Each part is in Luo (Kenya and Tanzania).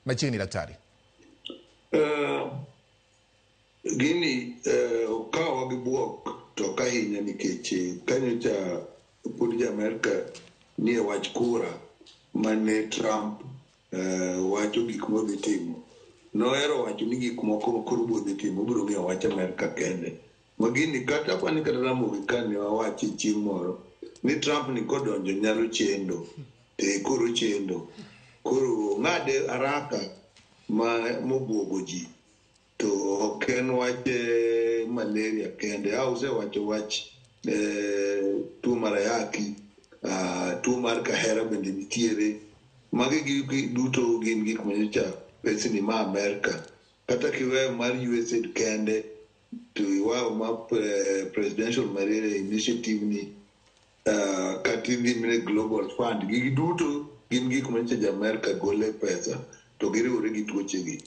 Machiegni daktari. Gini okawa gi buok to ok ahinya nikech kanyocha pod jo Amerka nie wach kura mane Trump wacho gik modhi timo. Nohero wacho ni gik moko koro bodhi timo obiro ng'iyo wach Amerka kende. Ma gini kata apani kata Ramogi kane wawache chieng' moro ni Trump ni kodonjo nyalo chendo. Te koro chendo. Koro ng'ade haraka ma mobuogo ji. To ok en wach malaria kende. A usewacho wach tuo mar ayaki, tuo mar kahera bende nitiere. Magi gi duto gin gik manyocha pesni ma Amerka. Kata kiweyo mar USAID kende to iweyo ma Presidential Malaria Initiative ni kata idhi mine Global Fund. Gigi duto gin gik manyocha jo Amerka gole pesa to giriwore gi tuoche gi.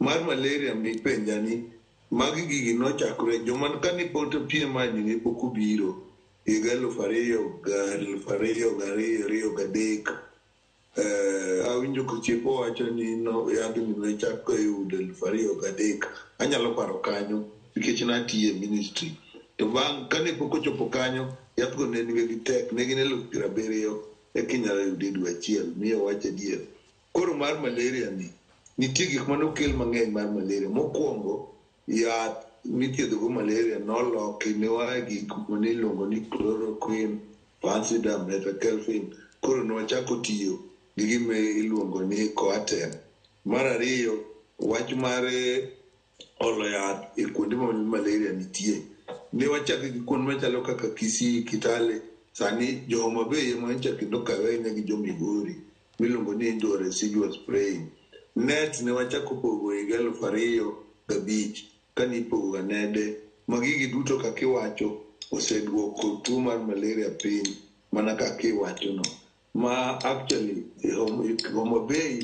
Mar malaria mipenja ni magi gigi nochakore joma kane pod PMI ni ne pok obiro higa 2002 ariyo gadek. Awinjo kochiepo wacho ni no yadhni nochak yudo 2003. Anyalo paro kanyo nikech natiye ministry. To bang' kane pok ochopo kanyo, yathgo ne nigi tek, ne gin 70,000 eka inyalo yude dwe achiel, miyo wach adier. Koro mar malaria ni, nitie gik manokel mang'eny mar malaria. Mokwongo, yath mithiedhogo malaria noloki ne wae gik mane iluongo ni chloroquine, Fansidar, Metakelfin. Koro ne wachako tiyo gi gima iluongo ni Coartem. Mar ariyo, wach mar olo yath e kuonde ma malaria nitie. Ne wachako gi kuonde machalo kaka Kisii, Kitale. Sani jo Homa Bay ema nyocha kendo okawe ahinya gi jo Migori miluongo ni indoor residual spraying. Net ne wachako pogo higa 2005 kane ipogo ga nede ma gigi duto kaka iwacho oseduoko tuo mar malaria piny mana kaka iwacho no. Ma actually Homa Bay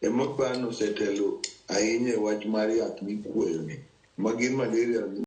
ema ban osetelo ahinya e wach mar yath mikuoyo ni ma gin malaria.